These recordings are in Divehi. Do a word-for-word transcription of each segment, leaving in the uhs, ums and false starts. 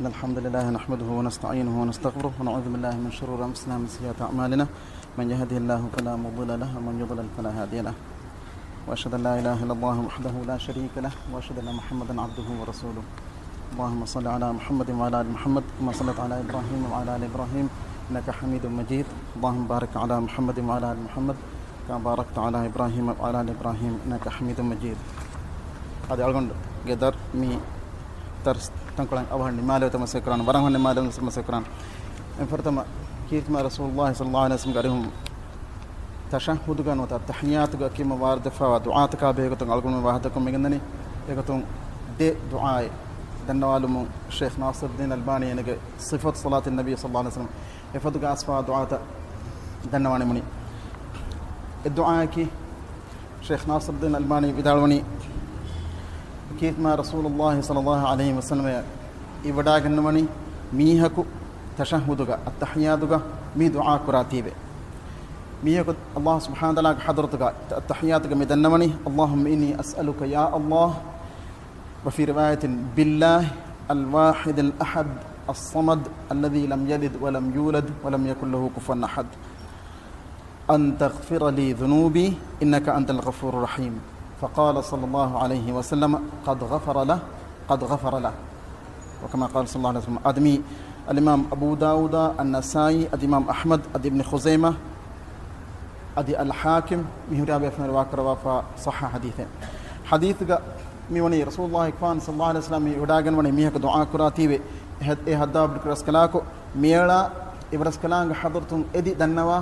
إن الحمد لله نحمده ونستعينه ونستغفره ونعوذ بالله من شرور أنفسنا ومن سيئات أعمالنا. من يهده الله فلا مضل له ومن يضلل فلا هادي له. وأشهد أن لا إله إلا الله وحده لا شريك له وأشهد أن محمدا عبده ورسوله. اللهم صل على محمد وعلى آل محمد كما صليت على إبراهيم وعلى آل إبراهيم إنك حميد مجيد. اللهم بارك على محمد وعلى آل محمد كما باركت على إبراهيم وعلى آل إبراهيم إنك حميد مجيد. އަދި އަޅުގަނޑުގެ ދަރް މި ދަރްސް ތަންކޮޅެއް އަވަހަށް ނިމާލެވޭތޯ މަސައްކަތް ކުރާނަން، ވަރަށް ހަމަ ނިމާލެވޭތޯ މަސައްކަތް ކުރާނަން. އެން ފުރަތަމަ ކީރިތި މާތް ރަސޫލުﷲ ޞައްލަﷲ ޢަލައިހި ވަސައްލަމްގެ އަރިހުން ތަޝައްހުދުގަ ނުވަތަ ތަޙިއްޔާތުގަ ކިޔަމަ ވާރިދުވެފަވާ ދުޢާތަކާ ބެހޭގޮތުން އަޅުގަނޑު ވާހަކަދައްކަމުން މިގެންދަނީ. އެގޮތުން ދެ ދުޢާއެއް ދަންނަވާލުމުން ޝޭޚް ނާޞިރުއްދީން އަލްބާނީ އޭނަގެ ޞިފަތު ޞަލާތިން ނަބީ ޞައްލަﷲ ޢަލައިހި ވަސައްލަމް އެފަދުގަ އައިސްފަވާ ދުޢާތައް ދަންނަވާނެ މުނި. އެއް ދުޢާއަކީ ޝޭޚް ނާޞިރުއްދީން އަލްބާނީ ވިދާޅުވަނީ، ކީރިތި މާތް ރަސޫލުﷲ ޞައްލަﷲ ޢަލައިހި ވަސައްލަމް އެއްވަޑާގަންނަވަނީ މީހަކު ތަޝައްހުދުގަ، އައްތަޙިއްޔާތުގަ މި ދުޢާ ކުރާތީވެ. މީހަކު ﷲ ސުބްޙާނަހޫ ވަތަޢާލާގެ ޙަޟްރަތުގަ، އައްތަޙިއްޔާތުގަ މި ދަންނަވަނީ، اللهم إني أسألك يا الله، وفي رواية بالله الواحد الأحد الصمد الذي لم يلد ولم يولد ولم يكن له كفوا أحد. أن تغفر لي ذنوبي إنك أنت الغفور الرحيم. فقال صلى الله عليه وسلم: قد غفر له، قد غفر له. وكما قال صلى الله عليه وسلم. އަދި މީ އަލްއިމާމް އަބޫ ދާވޫދާ، އައްނަސާއީ، އަދި އިމާމް އަޙްމަދު، އަދި އިބްނު ޚުޒައިމާ، އަދި އަލްޙާކިމް މި ހުރިހާ ބޭފުޅުން ރިވާކުރައްވާފަ ޞައްޙަ ޙަދީޘެއް. ޙަދީޘްގަ މިވަނީ ރަސޫލުﷲ އަކްބަރު ޞައްލަﷲ ޢަލައިހި ވަސައްލަމް މި ވަޑާގަންވަނީ މީހަކު ދުޢާ ކުރާތީވެ، އެ ހަ-، އެ ހައްދާބު ކުރަސްކަލާކު މިއަޅާ އިބަރަސްކަލާނގެ ޙަޟްރަތުން އެދި ދަންނަވާ،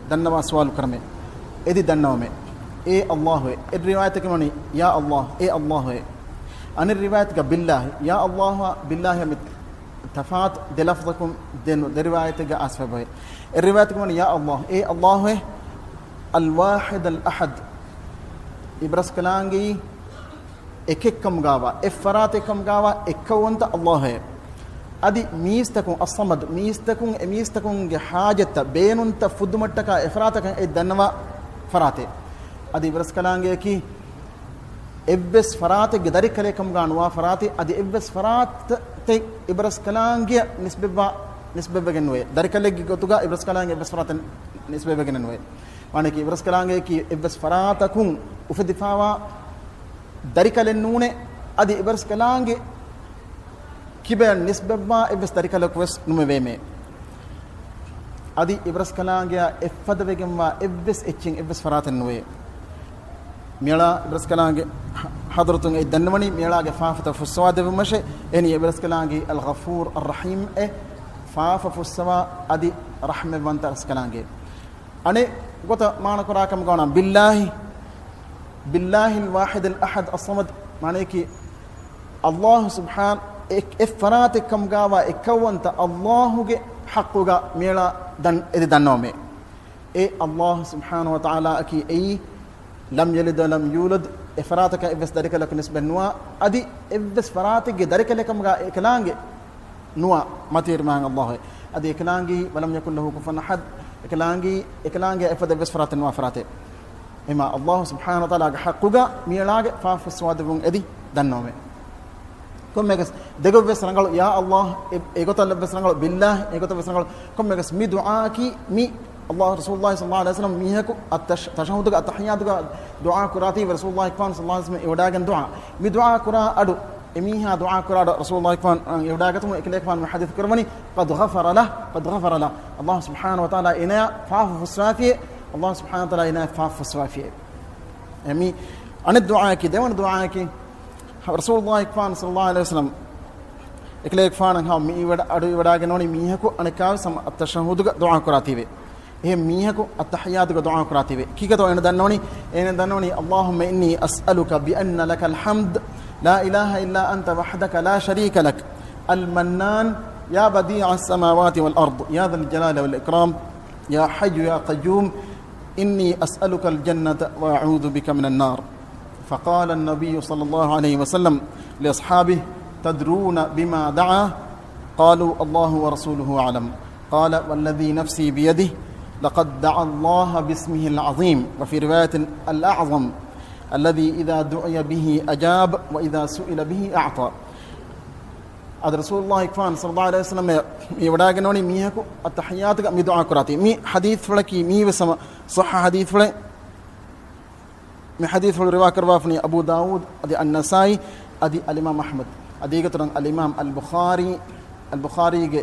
ދަންނަވާ ސުވާލު ކުރަމޭ. އެދި ދަންނަވަމޭ. އޭ ﷲ އޭ. އެއް ރިވާޔަތަކީ ވަނީ ޔާ ﷲ، އޭ ﷲ އޭ. އަނެއް ރިވާޔަތަކަށް ބިއްލާހި، ޔާ ﷲ އާ ބިއްލާހި އަމި ތަފާތު ދެ ލަފްޒަކުން ދެ ނު-، ދެ ރިވާޔަތެއްގަ އައިސްފަ އެބަހުރި. އެއް ރިވާޔަތަކަށް ވަނީ ޔާ ﷲ، އޭ ﷲ އޭ، އަލް ވާޙިދް އަލް އަޙަދް. އިބަރަސްކަލާނގެއީ އެކެއްކަމުގާވާ، އެއް ފަރާތެއްކަމުގާވާ އެއްކައުވަންތަ ﷲ އޭ. އަދި މީސްތަކުން، އައްޞަމަދު، މީސްތަކުން އެމީސްތަކުންގެ ޙާޖަތްތައް، ބޭނުންތައް ފުއްދުމަށްޓަކާ އެ ފަރާތަކަށް އެ ދަންނަވާ ފަރާތެއް. އަދި އިބަރަސްކަލާނގެއަކީ އެއްވެސް ފަރާތެއްގެ ދަރިކަލެއްކަމުގާ ނުވާ ފަރާތެއް، އަދި އެއްވެސް ފަރާތެއް އިބަރަސްކަލާނގެއަށް ނިސްބަތްވާ، ނިސްބަތްވެގެން ނުވޭ. ދަރިކަލެއްގެ ގޮތުގަ އިބަރަސްކަލާނގެ އެއްވެސް ފަރާތެއް ނިސްބަތްވެގެން ނުވޭ. މާނައަކީ އިބަރަސްކަލާނގެއަކީ އެއްވެސް ފަރާތަކުން އުފެދިފަވާ ދަރިކަލެއް ނޫނޭ. އަދި އިބަރަސްކަލާނގެ ކިބަޔަށް ނިސްބަތްވާ އެއްވެސް ދަރިކަލަކުވެސް ނުމެވޭމޭ. އަދި އިބަރަސްކަލާނގެއާ އެއްފަދަވެގެންވާ އެއްވެސް އެއްޗެއް އެއްވެސް ފަރާތެއް ނުވޭ. މިއަޅާ އިބަރަސްކަލާނގެ ޙަ-، ޙަޟްރަތުން އެ ދަންނަވަނީ މިއަޅާގެ ފާފަތައް ފުއްސަވާ ދެއްވުމަށޭ. އެހެނީ އިބަރަސްކަލާނގެ އަލްޣަފޫރު އައްރަޙީމް އެ ފާފަ ފުއްސަވާ އަދި ރަޙްމަތްވަންތަ އިބަރަސްކަލާނގެ. އަނެއް ގޮތަށް މާނަކުރާ ކަމުގަ ވަނީ ބިއްލާހި، ބިއްލާހި އަލް ވާޙިދް އަލް އަޙަދް އައްޞަމަދް، މާނައަކީ އައްލާހު ސުބްޙާން އެ-، އެއް ފަރާތެއްކަމުގާވާ އެއްކައުވަންތަ އައްލާހުގެ ޙައްޤުގަ މިއަޅާ ދަން-، އެދި ދަންނަވަމޭ. އެ އައްލާހު ސުބްޙާނަހޫ ވަތަޢާލާއަކީ އެއީ ލަމް ޔަލިދް ވަލަމް ޔޫލަދް، އެ ފަރާތަކަށް އެއްވެސް ދަރިކަލަކު ނިސްބަތް ނުވާ، އަދި އެއްވެސް ފަރާތެއްގެ ދަރިކަލެއްކަމުގާ އެކަލާނގެ ނުވާ މަތިވެރި މާތް އައްލާހު. އަދި އެކަލާނގީ ވަލަމް ޔަކުން ލަހޫ ކުފުވަން އަޙަދް، އެކަލާނގީ، އެކަލާނގެ އެފަދަ އެއްވެސް ފަރާތެއް ނުވާ ފަރާތެއް. އެމާ އައްލާހު ސުބްޙާނަހޫ ވަތަޢާލާގެ ޙައްޤުގަ މިއަޅާގެ ފާފަ ފުއްސަވާދެއްވުން އެދި ދަންނަވަމޭ. ކޮންމެއަކަސް ދެގޮތްވެސް ރަނގަޅު، ޔާ އައްލާހް، އެ-، އެގޮތަށް ވެސް ރަނގަޅު، ބިއްލާހް، އެގޮތަށް ވެސް ރަނގަޅު. ކޮންމެއަކަސް މި ދުޢާއަކީ މި އައްލާހް ރަސޫލުﷲ ޞައްލަﷲ ޢަލައިހި ވަސައްލަމް މީހަކު އައްތަޝް-، ތަޝައްހުދުގެ އައްތަޙިއްޔާތުގަ ދުޢާ ކުރާތީ ރަސޫލުﷲ ޞައްލަﷲ ޢަލައިހި ވަސައްލަމް އެ ވަޑާގެން ދުޢާ. މި ދުޢާ ކުރާ އަޑު، އެ މީހާ ދުޢާ ކުރާ އަޑު ރަސޫލުﷲ އެ ވަޑާގަތުމުން އެކަލޭގެފާނު ޙަދީޘް ކުރައްވަނީ، "قد غفر له، قد غفر له." އައްލާހު ސުބްޙާނަހޫ ވަތަޢާލާ އޭނާއަށް ފާފަ ފުއްސަވާފިއޭ، އައްލާހު ސުބްޙާނަހޫ ވަތަޢާލާ އޭނާއަށް ފާފަ ފުއްސަވާފިއޭ. އެ މި އަނެއް ދުޢާއަކީ، ދެވަނަ ދުޢާއަކީ، ރަސޫލުﷲ އަކްބަރު ޞައްލަﷲ ޢަލައިހި ވަސައްލަމް އެކަލޭގެފާނަށް ހަމަ މި އިވަޑ-، އަޑު އިވަޑާގެން ވަނީ މީހަކު އަނެއްކާވެސް ހަމަ އައްތަޝައްހުދުގަ ދުޢާ ކުރާތީވެ. އެހެން މީހަކު އައްތަޙިއްޔާތުގަ ދުޢާ ކުރާތީވެ. ކީކޭތޯ އޭނަ ދަންނަވަނީ؟ އޭނަ ދަންނަވަނީ، "اللهم إني أسألك بأن لك الحمد لا إله إلا أنت وحدك لا شريك لك المنان يا بديع السماوات والأرض يا ذا الجلال والإكرام يا حي يا قيوم إني أسألك الجنة وأعوذ بك من النار." فقال النبي صلى الله عليه وسلم لأصحابه: "تدرون بما دعا؟" قالوا: "الله ورسوله أعلم." قال: "والذي نفسي بيده لقد دعا الله باسمه العظيم"، وفي رواية: "الأعظم"، "الذي إذا دعي به أجاب وإذا سئل به أعطى." އަދި ރަސޫލުﷲ ކިފާން ޞައްލަﷲ ޢަލައިހި ވަސައްލަމަ މި ވަޑާގެންވަނީ މީހަކު އައްތަޙިއްޔާތުގަ މި ދުޢާ ކުރާތީ. މި ޙަދީޘްފުޅަކީ މީވެސް ހަމަ ޞައްޙަ ޙަދީޘްފުޅެއް. މި ޙަދީޘްފުޅު ރިވާކުރައްވާފަނީ އަބޫ ދާވޫދު އަދި އައްނަސާއީ އަދި އަލްއިމާމް އަޙްމަދު. އަދި އޭގެ އިތުރަށް އަލްއިމާމް އަލްބުޚާރީ، އަލްބުޚާރީގެ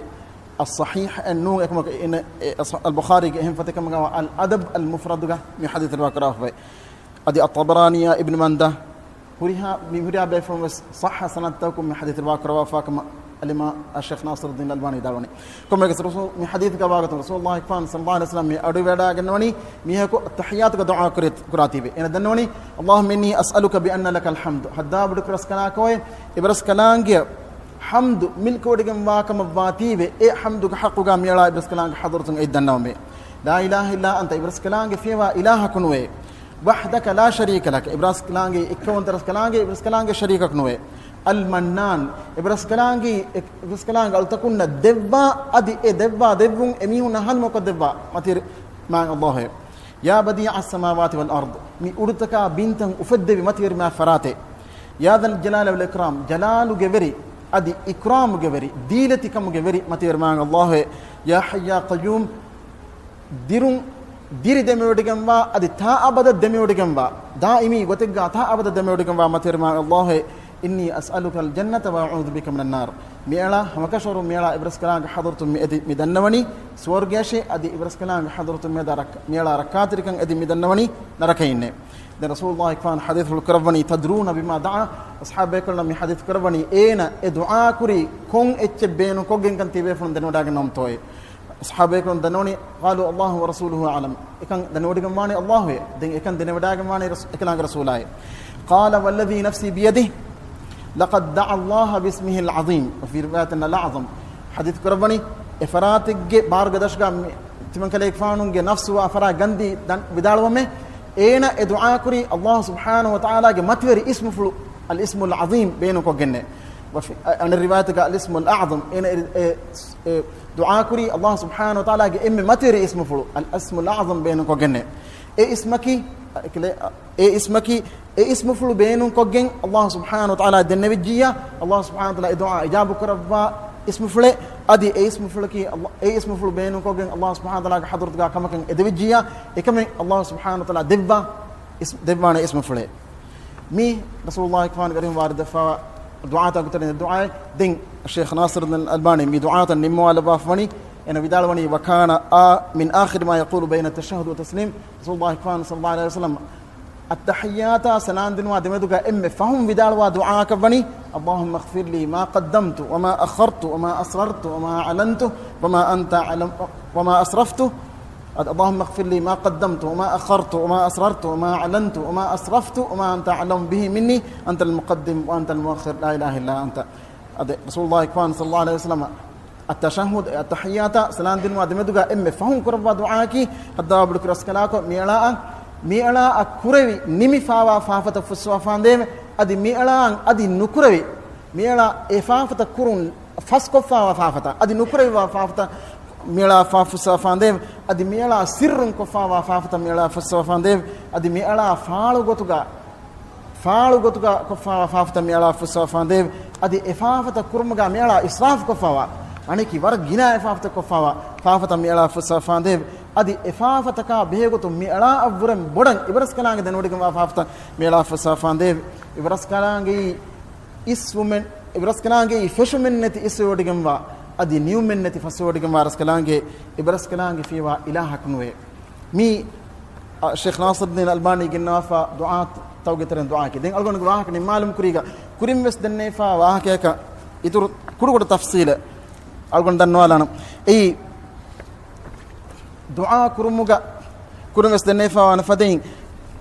އައްޞަޙީޙް އެއްނޫން އެކަމަކު އިން، އެ އައް، އަލްބުޚާރީގެ އެހެން ފަތިކަމުގަ އަލް އަދަބް އަލް މުފްރަދުގަ މި ޙަދީޘް ރިވާކުރައްވާފައި. އަދި އައްޠަބަރާނީއާ އިބްނު މަންދާ ހުރިހާ، މި ހުރިހާ ބޭފުޅުން ވެސް ޞައްޙަ ސަނަދްތަކުން މި ޙަދީޘް ރިވާކުރައްވާފާ ކަމަށް އަލްއިމާމް އައްޝައިޚް ނާޞިރުއްދީން އަލްބާނީ ވިދާޅުވަނީ. ކޮންމެއަކަސް މި ޙަދީޘްގަ ވާގޮތުން ރަސޫލުﷲ ކިފާން ޞައްލަﷲ ޢަލައިހި ވަސައްލަމަ މި އަޑުއިވަޑާގެންވަނީ މީހަކު އައްތަޙިއްޔާތުގަ ދުޢާ ކުރި، ކުރާތީވެ. އޭނަ ދަންނަވަނީ، اللهم إني أسألك بأن لك الحمد. ހައްދާބަޑުކުރި ރަސްކަލާކޯއެ، އިބަރަސްކަލާނގެ ޙަމްދު މިލްކުވެޑިގެންވާ ކަމަށްވާތީވެ، އެ ޙަމްދުގެ ޙައްޤުގަ މިއަޅާ އިބަރަސްކަލާނގެ ޙަޟްރަތުން އެއް ދަންނަވަމޭ. لا إله إلا أنت، އިބަރަސްކަލާނގެ ފިޔަވާ އިލާހަކު ނުވޭ. وحدك لا شريك لك، އިބަރަސްކަލާނގެ އެއްކައުވަންތަ ރަސްކަލާނގެ، އިބަރަސްކަލާނގެ ޝަރީކަކު ނުވޭ. المنان، އިބަރަސްކަލާނގެ، އިބަރަސްކަލާނގެ އަޅުތަކުންނަށް ދެއްވާ، އަދި އެ ދެއްވާ ދެއްވުން އެމީހުންނަށް ހަނދުމަކޮށްދެއްވާ މަތިވެރި މާތް ﷲ އޭ. يا بديع السماوات والأرض، މި އުޑުތަކާ ބިންތައް އުފެއްދެވި މަތިވެރި މާތް ފަރާތެއް. يا ذا الجلال والإكرام، ޖަލާލުގެ ވެރި، އަދި އިކްރާމުގެ ވެރި، ދީލަތިކަމުގެ ވެރި މަތިވެރި މާތް ﷲ އޭ. يا حي يا قيوم، ދިރުން، ދިރި ދެމިވޮޑިގެންވާ، އަދި ތާއަބަދަށް ދެމިވޮޑިގެންވާ، ދާއިމީ ގޮތެއްގަ ތާއަބަދަށް ދެމިވޮޑިގެންވާ މަތިވެރި މާތް ﷲ އޭ. إني أسألك الجنة وأعوذ بك من النار. މިއަޅާ ހަމަކަށަވަރުން މިއަޅާ އިބަރަސްކަލާނގެ ޙަޟްރަތުން މި އެދި މި ދަންނަވަނީ ސުވަރުގެއަށޭ، އަދި އިބަރަސްކަލާނގެ ޙަޟްރަތުން މިއަދާ ރައްކ، މިއަޅާ ރައްކާތެރިކަން އެދި މި ދަންނަވަނީ ނަރަކައިންނޭ. ދެން ރަސޫލުﷲ ކިފާން ޙަދީޘްފުޅު ކުރައްވަނީ، تدرون بما دعا؟ އަޞްޙާބުބޭކަލުންނަށް މި ޙަދީޘް ކުރައްވަނީ އޭނަ އެ ދުޢާ ކުރީ ކޮން އެއްޗެއް ބޭނުންކޮށްގެންކަން ތިބޭފުޅުން ދެނެވަޑާގަންނަވަންތޯއޭ؟ އަޞްޙާބުބޭކަލުން ދަންނަވަނީ، قالوا الله ورسوله أعلم. އެކަން ދެނެވޮޑިގެންވާނީ ﷲ އޭ. ދެން އެކަން ދެނެވަޑާގެންވާނީ ރަސް، އެކަލާނގެ ރަސޫލާއޭ. قال والذي نفسي بيده لقد دعا الله باسمه العظيم، وفي رواية الأعظم. ޙަދީޘް ކުރައްވަނީ، އެ ފަރާތެއްގެ ބާރުގެ ދަށުގަ މި، ތިމަންކަލޭގެފާނުގެ ނަފްސު ވާ ފަރާތް ގަންދީ ދަން، ވިދާޅުވަމޭ، އޭނަ އެ ދުޢާ ކުރީ ﷲ ސުބްޙާނަހޫ ވަތަޢާލާގެ މަތިވެރި އިސްމުފުޅު، الاسم العظيم، ބޭނުންކޮށްގެންނޭ. ވަފި، އަ، އަނެއް ރިވާޔަތަކަށް الاسم الأعظم، އޭނަ އެ، އެ، އެ ދުޢާ ކުރީ ﷲ ސުބްޙާނަހޫ ވަތަޢާލާގެ އެންމެ މަތިވެރި އިސްމުފުޅު، الاسم الأعظم، ބޭނުންކޮށްގެންނޭ. އެ އިސްމަކީ، އެ، އެ އިސްމަކީ، އެ އިސްމުފުޅު ބޭނުންކޮށްގެން ﷲ ސުބްޙާނަހޫ ވަތަޢާލާ ދެންނެވިއްޖިއްޔާ، ﷲ ސުބްޙާނަހޫ ވަތަޢާލާ އެ ދުޢާ އިޖާބަ ކުރައްވާ އިސްމުފުޅެއް. އަދި އެ އިސްމުފުޅަކީ ﷲ، އެ އިސްމުފުޅު ބޭނުންކޮށްގެން ﷲ ސުބްޙާނަހޫ ވަތަޢާލާގެ ޙަޟްރަތުގަ ކަމަކަށް އެދެވިއްޖިއްޔާ، އެކަމެއް ﷲ ސުބްޙާނަހޫ ވަތަޢާލާ ދެއްވާ އިސް، ދެއްވާނެ އިސްމުފުޅެއް. މީ ރަސޫލުﷲ ކިފާނުގެ އަރިހުން ވާރިދުވެފަވާ ދުޢާތައް ގޮތަށް ދުޢާއެއް. ދެން ޝޭޚް ނާޞިރުއްދީން އަލްބާނީ މި ދުޢާތައް ނިންމަވާލައްވާފަވަނީ، އޭނަ ވިދާޅުވަނީ، وكان آ، من آخر ما يقول بين التشهد والتسليم. ރަސޫލުﷲ ކިފާނު ޞައްލަﷲ ޢަލައިހި ވަސައްލަމަ އައްތަޙިއްޔާތާ ސަލާން ދިނުމާ ދެމެދުގަ އެންމެ ފަހުން ވިދާޅުވާ ދުޢާއަކަށްވަނީ، اللهم اغفر لي ما قدمت وما أخرت وما أسررت وما أعلنت وما أنت أعلم وما أسرفت. اللهم اغفر لي ما قدمت وما أخرت وما أسررت وما أعلنت وما أسرفت وما أنت أعلم به مني، أنت المقدم وأنت المؤخر، لا إله إلا أنت. އަދި ރަސޫލުﷲ ކިފާނު ޞައްލަﷲ ޢަލައިހި ވަސައްލަމަ އައްތަޝައްހަދު، އައްތަޙިއްޔާތާ ސަލާން ދިނުމާ ދެމެދުގަ އެންމެ ފަހުން ކުރައްވާ ދުޢާއަކީ، ހައްދާބަޑުކުރި ރަސްކަލާކޮ، މިއަޅާއަށް، މިއަޅާއަށް ކުރެވި ނިމިފާވާ ފާފަތައް ފުއްސަވާފާނދޭވެ. އަދި މިއަޅާއަށް އަދި ނުކުރެވި، މިއަޅާ އެ ފާފަތައް ކުރުން ފަސްކޮށްފާވާ ފާފަތައް، އަދި ނުކުރެވިވާ ފާފަތައް މިއަޅާ ފާފުއްސަވާފާނދޭވެ. އަދި މިއަޅާ ސިއްރުން ކޮށްފާވާ ފާފަތައް މިއަޅާ ފުއްސަވާފާނދޭވެ. އަދި މިއަޅާ ފާޅުގޮތުގަ، ފާޅުގޮތުގަ ކޮށްފާވާ ފާފަތައް މިއަޅާ ފުއްސަވާފާނދޭވެ. އަދި އެ ފާފަތައް ކުރުމުގަ މިއަޅާ އިސްރާފު ކޮށްފާވާ، އަނެކި ވަރަށް ގިނަ އެ ފާފަތައް ކޮށްފާވާ ފާފަތައް މިއަޅާ ފުއްސަވާފާނދޭވެ. އަދި އެ ފާފަތަކާ ބެހޭގޮތުން މިއަޅާއަށްވުރެން ބޮޑަށް އިބަރަސްކަލާނގެ ދެނެވޮޑިގެންވާ ފާފަތައް މިއަޅާ ފުއްސަވާފާނދޭވެ. އިބަރަސްކަލާނގެއީ އިސްވުމެއް، އިބަރަސްކަލާނގެއީ ފެށުމެއްނެތި އިސްވެވޮޑިގެންވާ، އަދި ނިމުމެއްނެތި ފަސްވެވޮޑިގެންވާ ރަސްކަލާނގެ، އިބަރަސްކަލާނގެ ފިޔަވާ އިލާހަކު ނުވޭ. މީ، އަ، ޝޭޚް ނާޞިރުއްދީން އަލްބާނީ ގެންނަވާފާ ދުޢާތައްގެ ތެރެއިން ދުޢާއަކީ. ދެން އަޅުގަނޑުގެ ވާހަކަ ނިންމާލުމުގެ ކުރީގަ ކުރިން ވެސް ދެންނެވިފާ ވާހަކަޔަކަށް އިތުރު ކުޑަކުޑަ ތަފްސީލެއް އަޅުގަނޑު ދަންނަވާލާނަން. އެއީ، ދުޢާ ކުރުމުގަ ކުރިން ވެސް ދެންނެވިފާވާނެ ފަދައިން،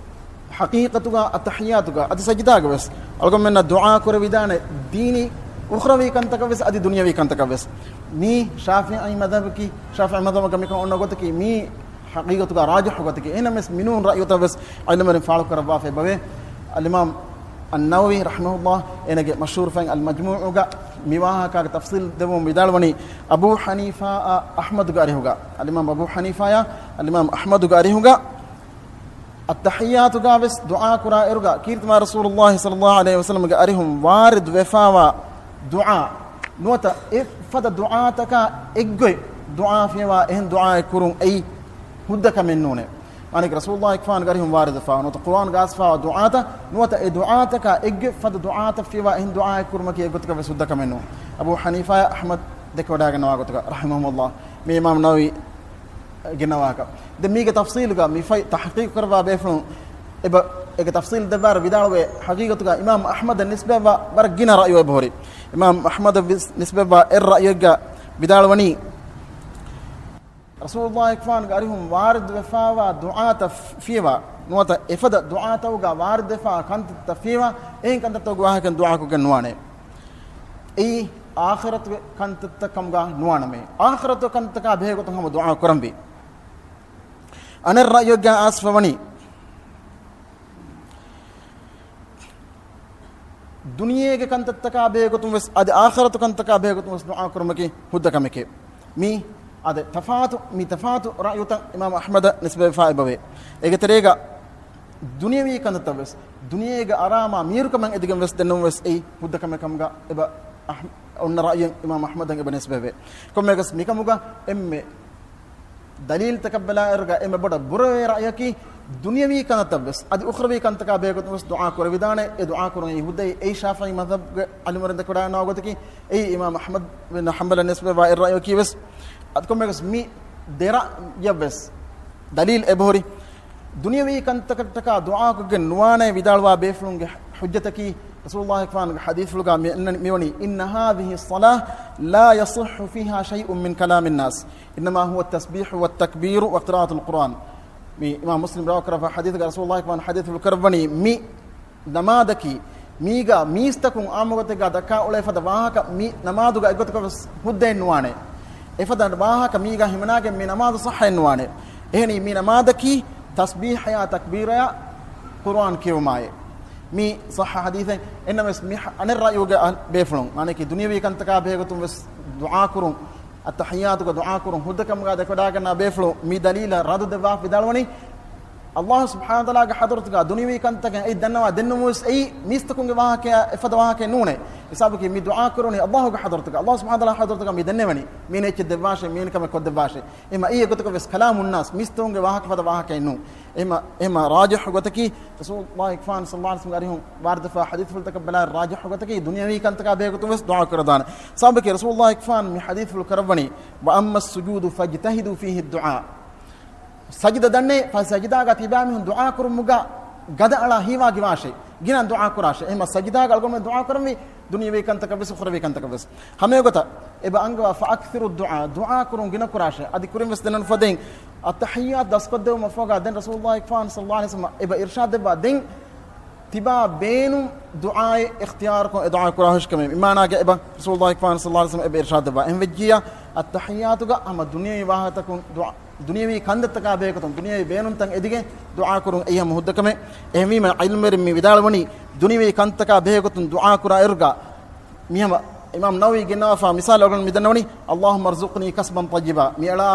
ޙަޤީޤަތުގަ، އައްތަޙިއްޔާތުގަ، އަދި ސަޖިދާގަ ވެސް އަޅުގަނޑުމެންނަށް ދުޢާ ކުރެވިދާނެ، ދީނީ އުޚްރަވީ ކަންތަކަށް ވެސް، އަދި ދުނިޔަވީ ކަންތަކަށް ވެސް. މީ ޝާފިޢީ މަޛްހަބަކީ، ޝާފިޢީ މަޛްހަބަކަށް މިކަން އޮންނަ ގޮތަކީ، މީ ޙަޤީޤަތުގަ ރާޖިޙު ގޮތަކީ. އެހެންނަމަވެސް މިނޫން ރައްޔުތައް ވެސް ޢިލްމުވެރިން ފާޅުކުރައްވާފައި ބަވޭ. އަލްއިމާމް އައްނަވަވީ ރަޙިމަހުﷲ އޭނަގެ މަޝްހޫރު ފަތްޙުލް މަޖްމޫޢުގަ މި ވާހަކައިގެ ތަފްޞީލް ދެއްވަމުން ވިދާޅުވަނީ، އަބޫ ޙަނީފާއާ އަޙްމަދުގެ އަރިހުގަ، އަލްއިމާމް އަބޫ ޙަނީފާއާ އަލްއިމާމް އަޙްމަދުގެ އަރިހުގަ، އައްތަޙިއްޔާތުގަ ވެސް ދުޢާ ކުރާ އިރުގަ، ކީރިތި މާތް ރަސޫލުﷲ ޞައްލަﷲ ޢަލައިހި ވަސައްލަމްގެ އަރިހުން ވާރިދު ވެފާވާ ދުޢާ، ނުވަތަ އެފަދަ ދުޢާތަކާ އެއްގޮތް ދުޢާ ފިޔަވާ އެހެން ދުޢާއެއް ކުރުން އެއީ ހުއްދަ ކަމެއް ނޫނޭ. މާނައަކީ ރަސޫލުﷲ ގެފާނުގެ އަރިހުން ވާރިދުވެފާ ނުވަތަ ޤުރުއާންގަ އައިސްފާވާ ދުޢާތައް ނުވަތަ އެ ދުޢާތަކާ އެއްގޮތް ފަދަ ދުޢާތައް ފިޔަވާ އެހެން ދުޢާއެއް ކުރުމަކީ އެއްގޮތަކަށް ވެސް ހުއްދަ ކަމެއް ނޫން. އަބޫ ޙަނީފާއާ އަޙްމަދު ދެކެވަޑައިގަންނަވާ ގޮތުގަ ރަޙިމަހުމުﷲ މި އިމާމު ނަވަވީ ގެންނަވާކަށް. ދެން މީގެ ތަފްޞީލުގަ މި ފޮތް ތަޙްޤީޤު ކުރައްވާ ބޭފުޅުން އެބަ އޭގެ ތަފްޞީލު ދެއްވާއިރު ވިދާޅުވޭ، ޙަޤީޤަތުގަ އިމާމު އަޙްމަދަށް ނިސްބަތްވާ ވަރަށް ގިނަ ރައުޔެއް އެބަހުރި. އިމާމު އަޙްމަދަށް ވިސް-، ނިސްބަތްވާ އެއް ރައުޔެއްގަ ވިދާޅުވަނީ، ރަސޫލުﷲ ގެފާނުގެ އަރިހުން ވާރިދުވެފާވާ ދުޢާތައް ފިޔަވާ ނުވަތަ އެފަދަ ދުޢާތަކުގަ ވާރިދުވެފާ ކަންތައްތައް ފިޔަވާ އެހެން ކަންތައްތަކުގެ ވާހަކައިން ދުޢާކޮށްގެން ނުވާނެ. އެއީ އާޚިރަތުގެ ކަންތައްތައް ކަމުގަ ނުވާނަމޭ. އާޚިރަތުގެ ކަންތަކާ ބެހޭގޮތުން ހަމަ ދުޢާ ކުރަންވީ. އަނެއް ރައުޔެއްގަ އައިސްފަ ވަނީ، ދުނިޔޭގެ ކަންތައްތަކާ ބެހޭގޮތުން ވެސް އަދި އާޚިރަތު ކަންތަކާ ބެހޭގޮތުން ވެސް ދުޢާ ކުރުމަކީ ހުއްދަ ކަމެކޭ. މީ އަދި ތަފާތު، މި ތަފާތު ރައުޔުތައް އިމާމު އަޙްމަދަށް ނިސްބަތްވެފާ އެބަވޭ. އޭގެ ތެރޭގަ ދުނިޔަވީ ކަންތައްތައް ވެސް، ދުނިޔޭގެ އަރާމާ މީރުކަމަށް އެދިގެން ވެސް ދެންނެވުން ވެސް އެއީ ހުއްދަ ކަމެއް ކަމުގަ އެބަ އަޙް-، އޮންނަ ރައުޔެއް އިމާމު އަޙްމަދަށް އެބަ ނިސްބަތްވޭ. ކޮންމެއަކަސް މިކަމުގަ އެންމެ ދަލީލްތަކަށް ބަލާއިރުގަ އެންމެ ބޮޑަށް ބުރަވޭ ރައުޔަކީ، ދުނިޔަވީ ކަންތައްތައް ވެސް އަދި އުޚްރަވީ ކަންތަކާ ބެހޭގޮތުން ވެސް ދުޢާ ކުރެވިދާނެ. އެ ދުޢާ ކުރުން އެއީ ހުއްދައެއް. އެއީ ޝާފިޢީ މަޛްހަބުގެ ޢިލްމުވެރިން ދެކެވަޑައިގަންނަވާ ގޮތަކީ. އެއީ އިމާމު އަޙްމަދު ބިން ޙަންބަލަށް ނިސްބަތްވާ އެއް ރައުޔަކީ ވެސް. އަދި ކޮންމެއަކަސް މި ދެ ރައުޔަށް ވެސް ދަލީލް އެބަހުރި. ދުނިޔަވީ ކަންތަކަށްޓަކާ ދުޢާކޮށްގެން ނުވާނޭ ވިދާޅުވާ ބޭފުޅުންގެ ޙުއްޖަތަކީ، ރަސޫލުﷲ ގެފާނުގެ ޙަދީޘްފުޅުގަ މި އަންނަނީ މިވަނީ، إن هذه الصلاة لا يصح فيها شيء من كلام الناس إنما هو التسبيح والتكبير وقراءة القرآن. މި އިމާމު މުސްލިމް ރިވާކުރައްވާ ޙަދީޘްގަ ރަސޫލުﷲ ގެފާނު ޙަދީޘްފުޅު ކުރައްވަނީ، މި ނަމާދަކީ، މީގަ މީސްތަކުން އާއްމުގޮތެއްގަ ދައްކާ އުޅޭ ފަދަ ވާހަކަ، މި ނަމާދުގަ އެއްގޮތަކަށް ވެސް ހުއްދައެއް ނުވާނެ. އެފަދަ ވާހަކަ މީގަ ހިމަނާގެން މި ނަމާދު ޞައްޙައެއް ނުވާނެ. އެހެނީ މި ނަމާދަކީ ތަސްބީޙަޔާ ތަކްބީރަޔާ ޤުރުއާން ކިޔެވުމާއޭ. މީ ޞައްޙަ ޙަދީޘެއް. އެންނަމެސް މި އަނެއް ރައުޔުގެ އަހް-، ބޭފުޅުން، މާނައަކީ ދުނިޔަވީ ކަންތަކާ ބެހޭގޮތުން ވެސް ދުޢާ ކުރުން، އައްތަޙިއްޔާތުގަ ދުޢާ ކުރުން ހުއްދަ ކަމުގަ ދެކެވަޑައިގަންނަވާ ބޭފުޅުން މި ދަލީލަށް ރައްދު ދެއްވާ ވިދާޅުވަނީ، ﷲ ސުބްޙާނަހޫ ވަތަޢާލާގެ ޙަޟްރަތުގަ ދުނިޔަވީ ކަންތަކެއް އެއީ ދަންނަވާ ދެންނެވުން ވެސް އެއީ މީސްތަކުންގެ ވާހަކަޔާ އެފަދަ ވާހަކައެއް ނޫނޭ. ހިސާބަކީ މި ދުޢާ ކުރަނީ ﷲގެ ޙަޟްރަތުގަ، ﷲ ސުބްޙާނަހޫ ވަތަޢާލާގެ ޙަޟްރަތުގަ މި ދެންނެވަނީ މީނަ އެއްޗެއް ދެއްވާށޭ، މީނަ ކަމެއް ކޮށްދެއްވާށޭ. އެހެމަ އެއީ އެގޮތަކަށް ވެސް ކަލާމުންނާސް، މީސްތަކުންގެ ވާހަކަ ފަދަ ވާހަކައެއް ނޫން. އެހެމަ، އެހެމަ ރާޖިޙު ގޮތަކީ، ރަސޫލުﷲ ގެފާނު ޞައްލަﷲ ޢަލައިހި ވަސައްލަމް އަރިހުން ވާރިދުވެފާ ޙަދީޘްފުޅުތަކަށް ބަލާއިރު ރާޖިޙު ގޮތަކީ ދުނިޔަވީ ކަންތަކާ ބެހޭގޮތުން ވެސް ދުޢާ ކުރެވިދާނެ. ސަބަބަކީ ރަސޫލުﷲ ގެފާނު މި ޙަދީޘްފުޅު ކުރައްވަނީ، وأما السجود فاجتهدوا فيه الدعاء. ސަޖިދަ ދަންނޭ، ފަސް ސަޖިދާގަ ތިބާމީހުން ދުޢާ ކުރުމުގަ ގަދައަޅާ ހީވާގިވާށޭ، ގިނަ ދުޢާ ކުރާށޭ. އެހެމަ ސަޖިދާގަ އަޅުގަނޑުމެން ދުޢާ ކުރަންވީ ދުނިޔަވީ ކަންތަކަށް ވެސް، އުޚްރަވީ ކަންތަކަށް ވެސް. ހަމައެގޮތަށް އެބަ އަންގަވާ، فأكثروا الدعاء، ދުޢާ ކުރުން ގިނަ ކުރާށޭ. އަދި ކުރިން ވެސް ދެންނެވިފަދައިން، އައްތަޙިއްޔާތު ދަސްކޮށްދެވުމަށްފަހުގަ ދެން ރަސޫލުﷲ ގެފާނު ޞައްލަﷲ ޢަލައިހި ވަސައްލަމް އެބަ އިރްޝާދު ދެއްވާ ދެން ތިބާ ބޭނުން ދުޢާއެއް އިޚްތިޔާރުކޮށް އެ ދުޢާ ކުރާހުށިކަމެއް މި މާނާގަ އެބަ ރަސޫލުﷲ ގެފާނު ޞައްލަﷲ ޢަލައިހި ވަސައްލަމް އެބަ އިރްޝާދު ދެއްވާ. އެހެން ވެއްޖިއްޔާ އައްތަޙިއްޔާތުގަ ހަމަ ދުނިޔަވީ ވާހަކަތަކުން ދުޢާ، ދުނިޔަވީ ކަންތައްތަކާ ބެހޭގޮތުން، ދުނިޔަވީ ބޭނުންތައް އެދިގެން ދުޢާ ކުރުން އެއީ ހަމަ ހުއްދަ ކަމެއް. އެހެންވީމަ ޢިލްމުވެރިން މި ވިދާޅުވަނީ ދުނިޔަވީ ކަންތަކާ ބެހޭގޮތުން ދުޢާ ކުރާ އިރުގަ މިހަމަ އިމާމް ނަވަވީ ގެންނަވާފާ މިސާލު އަޅުގަނޑު މި ދަންނަވަނީ، اللهم ارزقني كسبا طيبا، މި އަޅާ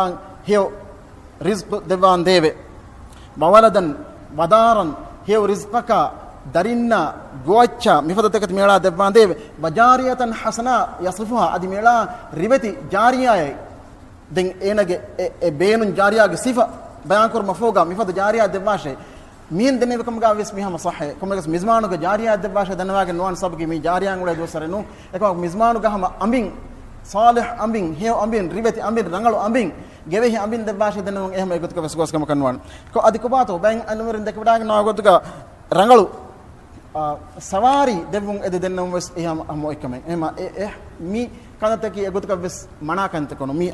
ހެޔޮ ރިޒްޤު ދެއްވާނދޭވެ. وولدا، ވަދާރަން، ހެޔޮ ރިޒްޤަކާ، ދަރިންނާ، ގޯއައްޗާ، މިފަދަ ތަކެތި މިއަޅާ ދެއްވާނދޭވެ. وجارية حسناء يصفها، އަދި މިއަޅާ ރިވެތި ޖާރިޔާއެއް. ދެން އޭނަގެ އެ، އެ ބޭނުން ޖާރިޔާގެ ސިފަ ބަޔާންކުރުމަށްފަހުގަ މިފަދަ ޖާރިޔާ ދެއްވާށޭ. މިހެން ދެންނެވިކަމުގަ ވެސް މި ހަމަ ޞައްޙައެއް. ކޮންމެއަކަސް މިޒްމާނުގެ ޖާރިޔާ ދެއްވާށޭ ދަންނަވާގެން ނުވާނެ، ސަބަބަކީ މި ޖާރިޔާއިން އުޅޭ ދުވަސްވަރެއް ނޫން. އެކަމަކު މިޒްމާނުގަ ހަމަ އަނބިން، ޞާލިޙް އަނބިން، ހެޔޮ އަނބިން، ރިވެތި އަނބިން، ރަނގަޅު އަނބިން، ގެވެހި އަނބިން ދެއްވާށޭ ދެންނެވުން އެހެމަ އެގޮތަކަށް ވެސް ގޯސް ކަމަކަށް ނުވާނެ. ކޮ އަދި ކޮބާތޯ ބައެއް ޢިލްމުވެރިން ދެކެވަޑައިގަންނަވާ ގޮތުގަ ރަނގަޅު، އާ، ސަވާރީ ދެއްވުން އެދި ދެންނެވުން ވެސް އެހެމަ ހަމަ އޮތްކަމެއް. އެހެމަ އެ، އެ، މި ކަންތައްތަކީ އެގޮތަކަށް ވެސް މަނާ ކަންތަކެއް ނޫން. މި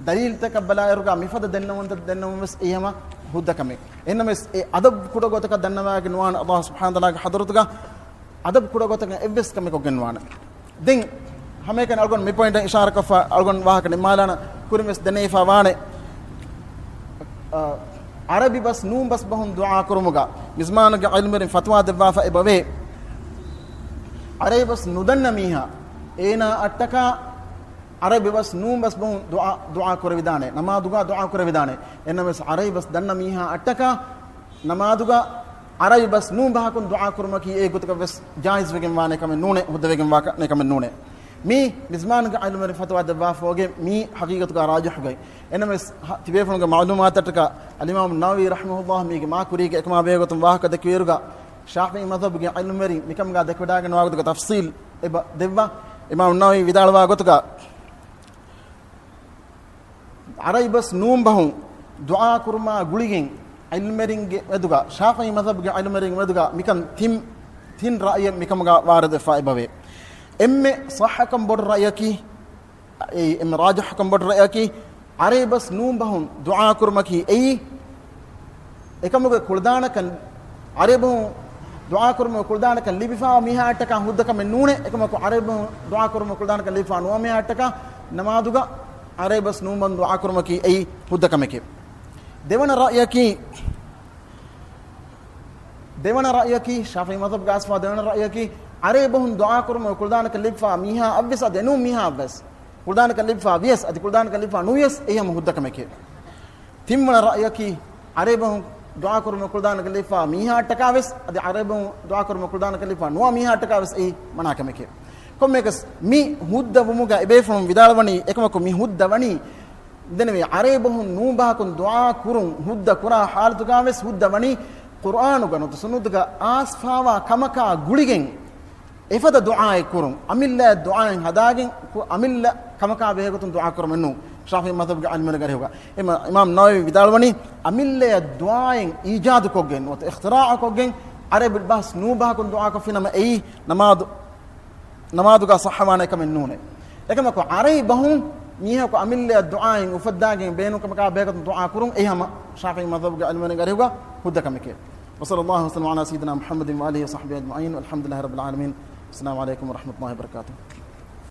ދަލީލްތަކަށް ބަލާއިރުގަ މިފަދަ ދެންނެވުންތައް ދެންނެވުން ވެސް އެހެމަ ހުއްދަ ކަމެއް. އެހެންނަމަވެސް އެ އަދަބު ކުޑަ ގޮތަކަށް ދަންނަވާގެން ނުވާނެ ﷲ ސުބްޙާނަހޫ ވަތަޢާލާގެ ޙަޟްރަތުގަ. އަދަބު ކުޑަ ގޮތަކަށް އެއްވެސް ކަމެއް ކޮށްގެން ނުވާނެ. ދެން ހަމައެކަނި އަޅުގަނޑު މި ޕޮއިންޓަށް އިޝާރަކޮށްފަ އަޅުގަނޑު ވާހަކަ ނިންމާލާނަން. ކުރިން ވެސް ދެނެވިފަ ވާނެ، އަ، ޢަރަބި ބަސް ނޫން ބަސް ބަހުން ދުޢާ ކުރުމުގަ މިޒްމާނުގެ ޢިލްމުވެރިން ފަތުވާ ދެއްވާފަ އެބަވޭ. ޢަރަބި ބަސް ނުދަންނަ މީހާ އޭނާ އަށްޓަކާ ޢަރަބި ބަސް ނޫން ބަސް ބަހުން ދުޢާ، ދުޢާ ކުރެވިދާނެ، ނަމާދުގަ ދުޢާ ކުރެވިދާނެ. އެންނަމަވެސް ޢަރަބި ބަސް ދަންނަ މީހާ އަށްޓަކާ ނަމާދުގަ ޢަރަބި ބަސް ނޫން ބަހަކުން ދުޢާ ކުރުމަކީ އެ ގޮތަކަށް ވެސް ޖާއިޒް ވެގެން ވާނެ ކަމެއް ނޫނޭ، ހުއްދަ ވެގެން ވާ ކަ-، ކަމެއް ނޫނޭ. މީ މިޒްމާންގެ ޢިލްމުވެރިން ފަތުވާ ދެއްވާފަ ވަގެ މީ ޙަޤީޤަތުގަ ރާޖިޙުގައި. އެނަމެސް ތިބޭފުޅުންގެ މަޢުލޫމާތަށްޓަކާ އަލްއިމާމު ނަވަވީ ރަޙިމަހުﷲ މީގެ މާ ކުރީގެ އެކަމާ ބެހޭގޮތުން ވާހަކަ ދެކިވިއިރުގަ، ޝާފިޢީ މަޛްހަބުގެ ޢިލްމުވެރިން މިކަމުގަ ދެކެވަޑައިގަންނަވާ ގޮތުގަ ތަފްޞީލް އެބަ ދެއްވާ. އިމާމު ނަވަވީ ވިދާޅުވާ ގޮތުގަ، ޢަރަބި ބަސް ނޫން ބަހުން ދުޢާ ކުރުމާ ގުޅިގެން ޢިލްމުވެރިންގެ މެދުގަ، ޝާފިޢީ މަޛްހަބުގެ ޢިލްމުވެރިންގެ މެދުގަ މިކަން ތިން، ތިން ރައުޔެއް މިކަމުގަ ވާރިދުވެފަ އެބަވޭ. އެންމެ ޞައްޙަކަން ބޮޑު ރައުޔަކީ، އެ، އެންމެ ރާޖިޙަކަން ބޮޑު ރައުޔަކީ، ޢަރަބި ބަސް ނޫން ބަހުން ދުޢާ ކުރުމަކީ އެއީ، އެކަމުގެ ކުޅަދާނަކަން، ޢަރަބި ބަހުން ދުޢާ ކުރުމުގެ ކުޅަދާނަކަން ލިބިފައިވާ މީހާއަށްޓަކާ ހުއްދަ ކަމެއް ނޫނޭ. އެކަމަކު، ޢަރަބި ބަހުން ދުޢާ ކުރުމުގެ ކުޅަދާނަކަން ލިބިފައިވާ ނުވާ މީހާއަށްޓަކާ ނަމާދުގަ ޢަރަބި ބަސް ނޫން ބަހުން ދުޢާ ކުރުމަކީ އެއީ ހުއްދަ ކަމެކޭ. ދެވަނަ ރައުޔަކީ، ދެވަނަ ރައުޔަކީ، ޝާފިޢީ މަޛްހަބުގަ އައިސްފައިވާ ދެވަނަ ރައުޔަކީ، ޢަރަބި ބަހުން ދުޢާ ކުރުމުގެ ކުޅަދާނަކަން ލިބިފައިވާ މީހާއަށްވެސް އަދި އެނޫން މީހާއަށްވެސް، ކުޅަދާނަކަން ލިބިފައިވިޔަސް އަދި ކުޅަދާނަކަން ލިބިފައި ނުވިޔަސް އެއީ ހަމަ ހުއްދަ ކަމެކޭ. ތިންވަނަ ރައުޔަކީ، ޢަރަބި ބަހުން ދުޢާ ކުރުމުގެ ކުޅަދާނަކަން ލިބިފައިވާ މީހާއަށްޓަކާވެސް އަދި ޢަރަބި ބަހުން ދުޢާ ކުރުމުގެ ކުޅަދާނަކަން ލިބިފައިވާ ނުވާ މީހާއަށްޓަކާވެސް އެއީ މަނާ ކަމެކޭ. ކޮންމެއަކަސް މި ހުއްދަވުމުގަ އެބޭފުޅުން ވިދާޅުވަނީ، އެކަމަކު މި ހުއްދަ ވަނީ، ދެންނެވި، ޢަރަބި ބަހުން ނޫން ބަހަކުން ދުޢާ ކުރުން ހުއްދަ ކުރާ ޙާލަތުގަވެސް ހުއްދަ ވަނީ، ޤުރްއާނުގަ ނުވަތަ ސުންނަތުގަ އައިސްފައިވާ ކަމަކާ ގުޅިގެން އެފަދަ ދުޢާއެއް ކުރުން، އަމިއްލައަށް ދުޢާއެއް ހަދާގެން، ކު-، އަމިއްލަ ކަމަކާ ބެހޭގޮތުން ދުޢާ ކުރުމެއް ނޫން. ޝާފިޢީ މަޛްހަބުގެ ޢިލްމުވެރިންގެ އަރިހުގަ އެމަ-، އިމާމު ނަވަވީ ވިދާޅުވަނީ، އަމިއްލައަށް ދުޢާއެއް އީޖާދުކޮށްގެން ނުވަތަ އިޚްތިރާޢުކޮށްގެން ޢަރަބި ބަސް ނޫން ބަހަކުން ދުޢާކޮށްފިނަމަ އެއީ ނަމާދު ނަމާދުގަ ޞައްޙަވާނެ ކަމެއް ނޫނޭ. އެކަމަކު، ޢަރަބި ބަހުން މީހަކު އަމިއްލައަށް ދުޢާއެއް އުފައްދާގެން ބޭނުން ކަމަކާ ބެހޭގޮތުން ދުޢާ ކުރުން އެއީ ހަމަ ޝާފިޢީ މަޛްހަބުގެ ޢިލްމުވެރިންގެ އަރިހުގަ ހުއްދަ ކަމެކޭ. وصلى الله وسلم على سيدنا محمد وآله وصحبه أجمعين والحمد لله رب العالمين. السلام عليكم ورحمة الله وبركاته.